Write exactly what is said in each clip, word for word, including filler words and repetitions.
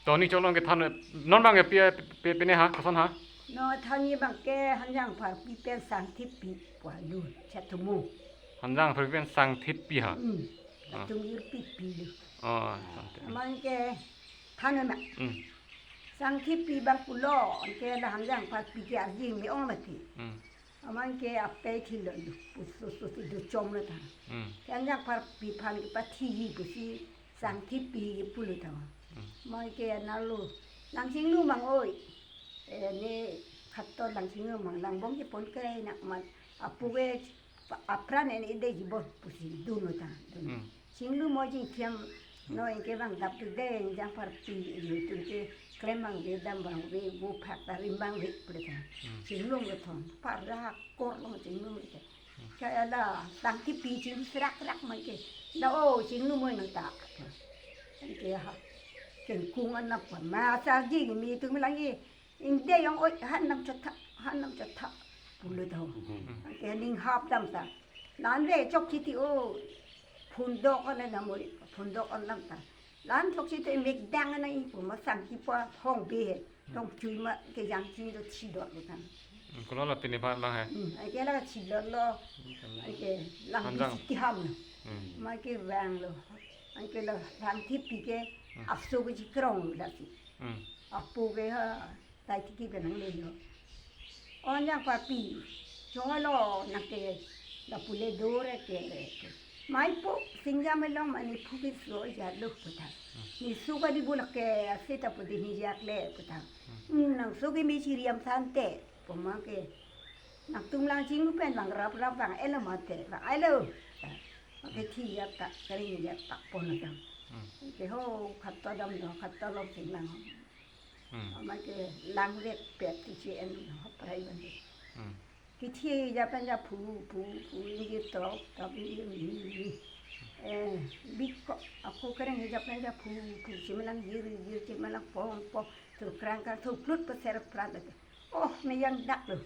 To ni cholong ke than non abang ke pi, pi, pi ne ha, koson ha? No than ni abang ke Hanjang Pharpi pen Sangthip Pi pu alu, Chatumu. Hanjang Pharpi pen Sangthip Pi ha? Hmm. Ah. Chatumu Pi pi lu. Oh, Sangthip Pi. Aman ke than na. Hmm. Sangthip Pi abang pulo, anke la Hanjang Pharpi ke arjing me ong mati. Hmm. Aman ke ape thilo lu, pusu su si du chom lo ta. Hmm. Ke Hanjang Pharpi aphan kepathi hi pusi Sangthip Pi ke pulo ta. Hmm. Aman ke nalo, lang chinglu mang oi. Eh, ne khatto lang chinglu mang, lang bong ke pon ke nak man. Apu ke pa-, apran en ide ji bon pusi dun lo ta. Dun. Hmm. Chinglu mo jingthiam, no anke bang dap tu de, Hanjang Pharpi, YouTube ke klem bang ve, dam bang ve, vo phak ta rim bang ve, pu le ta. Hmm. Chinglu lo thon, par ra kor lo chinglu lo ta. Kaya la, Sangthip Pi chinglu srak srak man ke. La o, chinglu mo nang ta. Anke ha. Kengkung anap pa. Ma sa ji mi tung lang ye. Inde yong oi, han nam chotha, han nam chotha. Pulo ta. Hmm. Anke ning hap dam ta. Lan ve chok chiti o. Phundok an na mo, phundok an lam ta. Lan chok chiti mek dang na i pu ma Sangthip Pi hong be he. Tong chui ma ke jang chui do chi do lo ta. Hmm, kola la pini phan bang he. Hmm, anke la chi do lo. Hmm, kan. Anke lang Hanjang. Bi si ti ham lo. Hmm. Ma ke vang lo. Anke la Sangthip Pi ke Hmm. Aso ke chikrong la si. Hmm. Apo ke ha, tai tiki ke nang le lo. Hanjang Pharpi, cholo nang ke, la pule dore ke, ke. Mai po, Singjam along mane phu ke so ja lo pu ta. Hmm. Ne so ka di bulak ke, ase ta pu di ni jak le pu ta. Hmm. Hmm, nang so ke me chiriam sante, pu ma ke. Nang tum lang chinglu pen bang rap rap bang elo mate, bang elo. Ma ke thi jak ta, kering jak ta pon na jam. Hmm. Ke ho, khatto dam do, khatto long sing lang. Hmm. Amat ke lang vek pet ti che en ho prai ban de. Hmm. Kithi ja pen ja phu, phu, phu, ni ke trok, trok, ni ke mi, mi. Eh, bik ko, ako kereng ja pen ja phu, phu, che malang jir, jir, che malang pong, pong, tu krang, krang, tu plut pa ser pran de. Oh, me yang dak lo.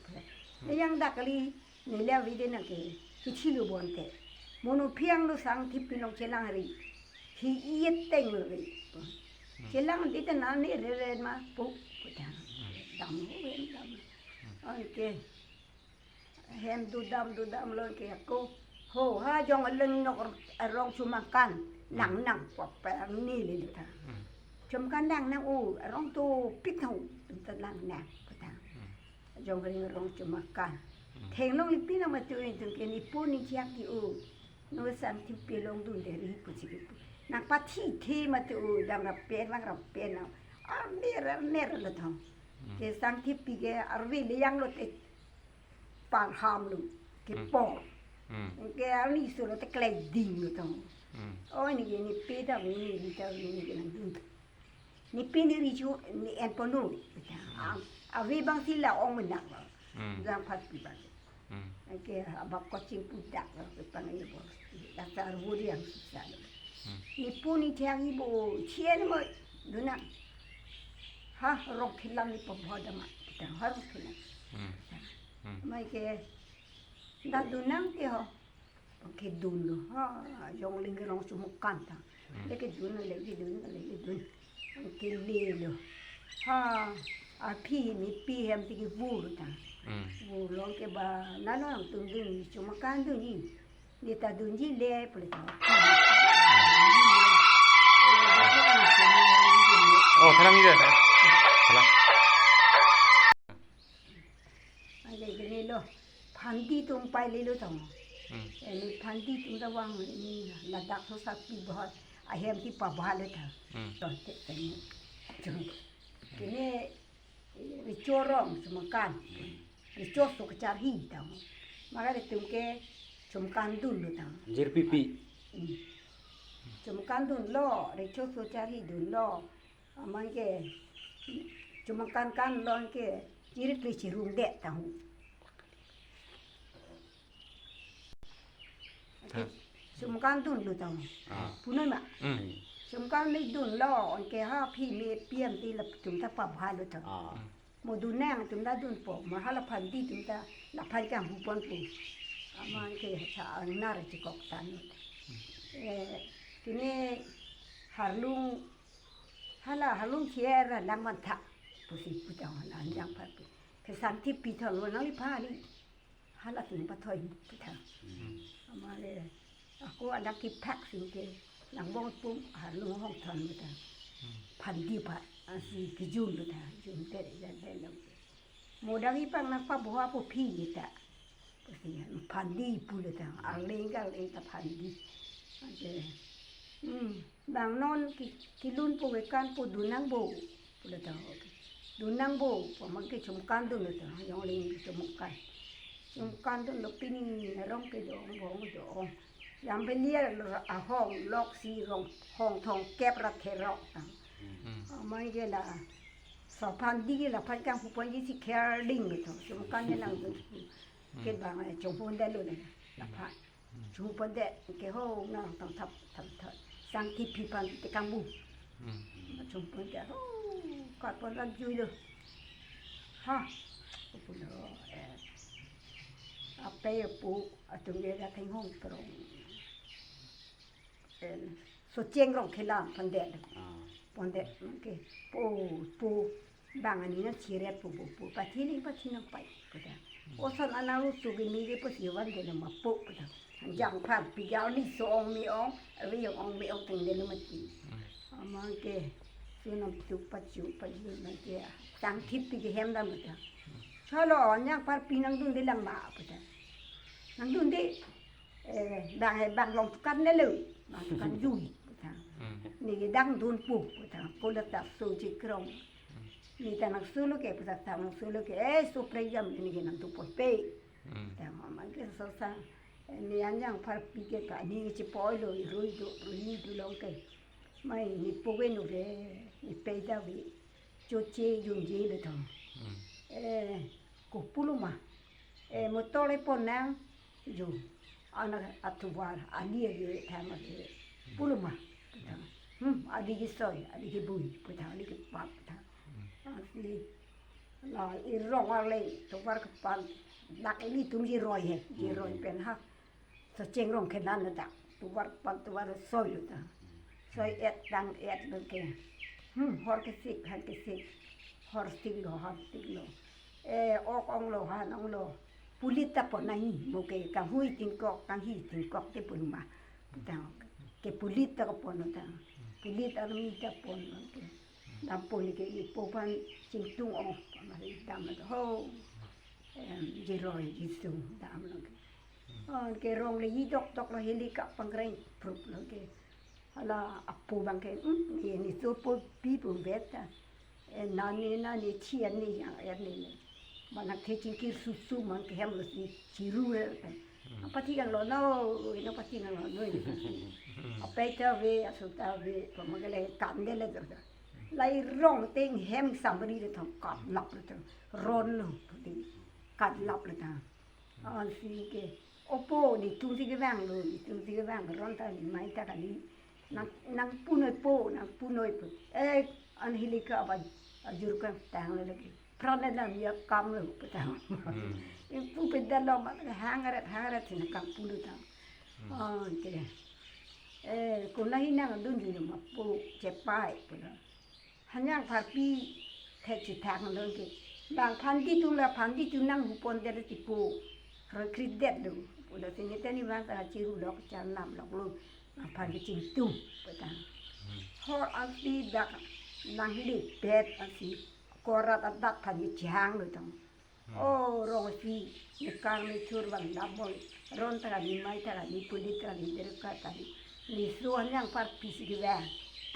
Me yang dak kali, ne le avi de nang ke, kithi lo bon te. Mono phiang lo Sangthip Pi along chelang ri. Hi iet teng lo ri. Hmm. Chelang di te na ne re re ma pu, pu ta. Hmm. Dam lo, hem dam. Hmm. Anke. Hem dudam dudam lo ke ako. Ho, ha jong aleng nok arong Chumakan. Hmm. Nang nang pa pa ni le ta. Hmm. Chumakan nang nang u arong tu pit ho ta nang nang ta. Hmm. Jong ring arong Chumakan. Hmm. Thenglong ipi na mati u itum ke ne pu ne chak ti u. No Sangthip Pi along dun de ri pu si pu. Nang pathi the mati u dam rap pen lang rap pen na. Arner arner lo thong. Hmm. Ke Sangthip Pi ke arve le yang lo te. Parham lo, ke Hmm. Por. Hmm. Ke arni so lo te klai ding lo tong. Hmm. Oh, ne ke ne pe ta, ne ne ri ta, ne ne ke nang dun. Ne pe ne ri chu, ne en pon noi. Hmm. Am, ave bang si la ong menak lo. Hmm. Jang phat pi bang. Hmm. Ke abak kachingpu dak lo, ke pang ye bor. Dak ta ru di ang sisa lo. Hmm. Ne pu ne thiang i bo, chien mo, dun nang. Ha, rong philam ne pabho dam ma. Kita ha rong philam. Hmm. Hmm. Mai ke, dak dun nang ke ho. Ke dun lo. Ha, jong ling ke rong Chumakan ta. Hmm. Le ke dun, le ke dun, le ke dun. Ke le lo. Ha, aphi ne pi hem ti ke vur ta. Hmm. Vur lo ke ba, na lo ang tum dun, Chumakan dun ni. Ne ta dunji le, pu le ta. Oh, thalang ni de. Thalang. Ai le gini lo. Phandi tum pai le lo tong. Hmm. Eh, ne phandi tum ta vang ni ladak so sa pi bahut. Ahem ti pabha le ta. Hmm. To te te ni. Tum. Kene Recho arong Chumakan. Recho so kacharhi ta. Maka le tum ke Chumakan dun lo ta. Jirpi pi. Hmm. Chumakan dun lo, Recho so charhi dun lo. Aman ke Chumakan kan lo ke jirit le chirung det ta hu. Ha. Chumakan dun lo ta. Ah. Punoi ma. Hmm. Chumakan me dun lo, anke ha aphi me pi hem ti la tum ta pabha lo ta. Ah. Hmm. Mo dun nang tum ta dunpo, ma hala phandi tum ta laphan kanghu ponpo. Aman ke cha angnar chikok tan. Hmm. Eh, kene harlung Hala halong sier lang man tha. Pusi pu ta hala Anjang Pharpi. Ke sangti pi thon lo nangli pha li. Hala ting pathoi pu ta. Hmm. Amale ako adak kiphak sing ke nangbong pum halong hong thon pu ta. Hmm. Phandi pa asi kijum pu ta. Jum te jan te lo. Mo dagi pang nangpaboha po phi ta. Pusi phandi pu le ta. Arleng arleng ta phandi. Ante. Hmm. Bang non ki, kilun po ke kan po dun nang bo. Pu le ta. Dun nang bo. Pamang ke chomkan dun le ta. Yong ling chomkan. Chomkan dun lo pini rong ke dong bong dong. Yang belial ahong lok si rong hong thong kep ra therok ta. Hmm. Amang ke la. So phandi ke la phan kang pu phan ji si kher ding le ta. Chomkan ne nang dun. Ke bang eh, chomphon det lo le. La phan. Chomphon det ke ho nang tang thap thap thap. Sangti pi phan te kang bu. Hmm. Chomphon det ho. Kat pon lang jui lo. Ha. Pu lo eh. Ape pu atum ye la theng hong prong. Eh, so cheng rong khelang pon det. Ah. Pon det ke po po bang ani na chiret po po po pathi ling pathi nang pai pu ta. Oson anang lu sugi mi ke po si van de ma po pu ta. Anjang Pharpi ga ni so ong mi ong, avi ong mi ong teng de ma ti. Hmm. Amang ke sunam tu pachu pachu nang ke sangti pi ke hem dam pu ta. Chalo Anjang Pharpi nang dun de lang ma pu ta. Nang dun de. Eh, bang eh bang long tukan ne lo, bang tukan jui, pu ta. Hmm. Ni ke dang dun pu, pu ta. Ko le ta so ji krong. Hmm. Ni ta nang solo ke, pu ta ta nang solo ke. Eh, so preyam ni ke nang tu poi pe. Hmm. Ta mama ke so sa. Eh, ni Anjang Pharpi ke ta ni chipoi lo, rui do, rui do long ke. Mai ni po ke nu re, ni pe ta vi. Choche jun ji le ta. Hmm. Eh, ko pu lo ma. Eh, motor le pon nang. Jo, anak atuvar, ali ali thang ali. Pu lo ma, pu ta. Hmm, ali ke soi, ali ke bui, pu ta, ali ke pap, pu ta. Asi, la irong arleng, tuvar kepan, dak ilitum jiroi he, jiroi pen ha. So cheng rong khelan lo ta, tuvar pan tuvar soi lo ta. Soi et dang et lo ke. Hmm, hor kesik, han kesik. Hor sik lo, han sik lo. Eh, ok ong lo, han ong lo. Pulit ta pon nangji, mo ke kanghui tingkok, kanghi tingkok te pun ma. Pu ta ke pulit ta pon lo ta. Pulit army ta pon lo ke. Dam pon ke ipo phan chingtung ong, pamari dam lo ho. Em, jiroi jisung dam lo ke. Oh, ke rong le ji dok dok lo heli ka pangreng prup lo ke. Hala apo bang ke, hmm, ye ni so po pi pu bet ta. Eh, nani nani thian ni yang er ni le. Mana ke chingkir susu mang ke hem lo si chiru er ta. Hmm. Apa ti kang lo no, ina apa ti kang lo no. Apa ta ve, asu ta ve, pamang ke le kam de le do. Lai rong teng hem samri le thong kap lap le thong. Ron lo, kap lap le thong. Ansi ke, opo, netum si kevang lo, netum si kevang, ron ta ni mai ta kali. Nang, nang punoi po, nang punoi po. Eh, an hilika aban, ajur kan tang lo lagi. Pran le nam ya kam lo, petang. Hmm. Ipu pedan lo, ma hang ret, hang ret, sini kam punu tang. Hmm. Oh, ke. Eh, ko na hinang dun jui ma po, chepai, po na. Hanyang pharpi thek chithang lo ke. Bang phan di tu la phan di tu nang hupon der ti po. Roi krit det lo. Pu la sini teni bang ta chiru lok char nam lok lo. Bang phan ke chingtum. Petang. Hmm. Hor ansi dak nang hili pet ansi. Korat adak phan ke chihang lo tang. Hmm. Oh, rong si, ni kar ni chur bang dap bol. Ron ta ni mai ta ni pulit ta ni derka ta ni. Ni suan yang pharpi si kevang.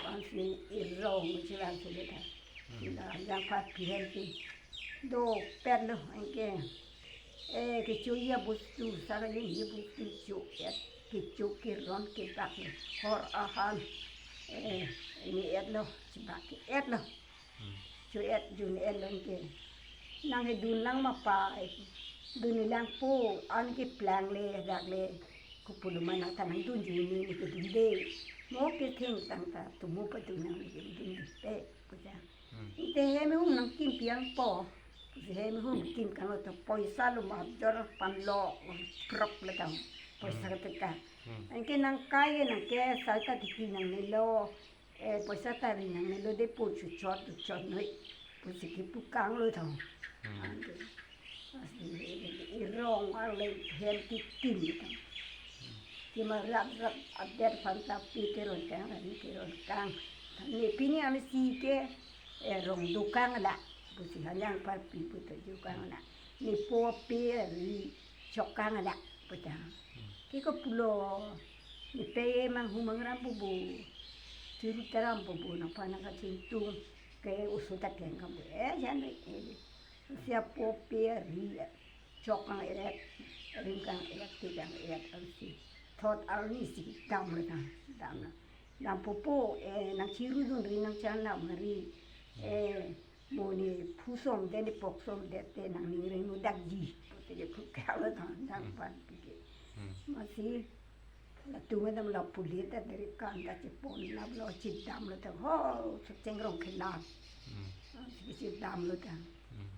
Bang si irong si bang si le ta. Hmm. La yang pharpi hen si. Do pet lo anke. Eh, kecho ya bostu, sara ye ye bostu cho et. Kecho ke ron ke bak lo. Hor ahan. Eh, ni et lo, si bak ke et lo. Hmm. Cho et jun et lo ke. Nang he dun lang ma pa, eh, dun lang po, an ke plang le, dak le, ko pulo ma nang ta nang dun jun ni, ni ke dun de. Mo ke theng tang ta, tu mo pa dun nang le ke dun de, eh, ko ja. Hmm. Ite hem hum nang kim piang po, hem hum kim kang lo ta poisa lo ma jor pan lo, prok le tang, poisa Hmm. ka teka. Hmm. Anke nang kai, nang ke sai ta tipi nang ne lo, Eh, poisa ta ri nangnelo de po chuchot chuchot noi. Pusi kepu kanglo tong. Hmm. Anke. Lasi irong arleng hem titin tong. Kima rap rap adet aphan ta pi kerong kang, ri kerong kang. Ne pini amisi ke, eh, rong dokang la. Pusi Hanjang Pharpi pu ta dokang la. Ne po pe ri chokang la pu ta. Hmm. Ke ko pulo. Ne pe manghumang ram bubu. Churu taram bubu nangphan nangkachingtung. Ke oso ta keng kang bu. Eh, jan re, eh. Si apo pe ri chokang ek, rim kang ek, ti kang ek, ansi. Thot arni si damlo tang, damlo. Dam popo, eh, nangchiru dunri nangchanam hari. Eh, mo ne phu somdet ne pok somdet te nangning ring mudak ji. Pote je phu kalo tang, dam Hmm. pan pike. Hmm. Masi, latum adam la pulit ta deri kan ta chepon nap lo chidamlo ta ho, chengkrong khela. Hmm. Chidamlo ta. Hmm.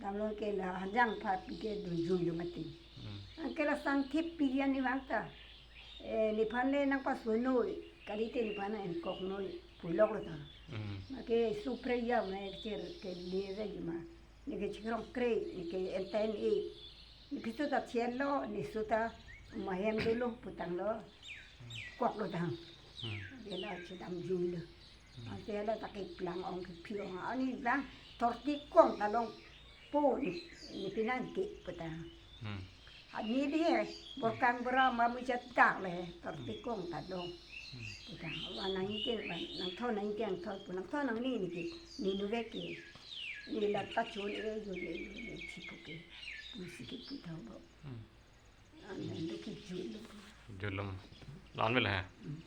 Damlo ke la Hanjang Pharpi ke dunjui lo mati. Hmm. Anke la sangthip pi yan ni vang ta. Eh, nephan le nangpasu noi, kalite nephan nang-enkok noi, pulok lo ta. Hmm. Anke supre ya me cher ke le re ma. Ne ke chikrong kre, ne ke enten e. Ne piso ta chien lo, ne su ta mahem dolo putang lo. Kok lo tang. Hmm. Ke la chidamjui lo. Hmm. Ante la ta keplang ong kephi ong. Ani bang torti kong ta long po ne, ne pinang ke putang. Hmm. Ani de, borkang bora mamu jat dak le, torti kong ta long. Hmm. Putang, wa nang ike, wa nang thon nang ike, nang thon, nang thon nang ni ni ke, ni nu ve ke. Ni la ta chun e, yun e, yun e, chipu ke. Pusi kepu tang bo. Hmm. An lo ke jui lo. Julum. Lan mila hai. Hmm.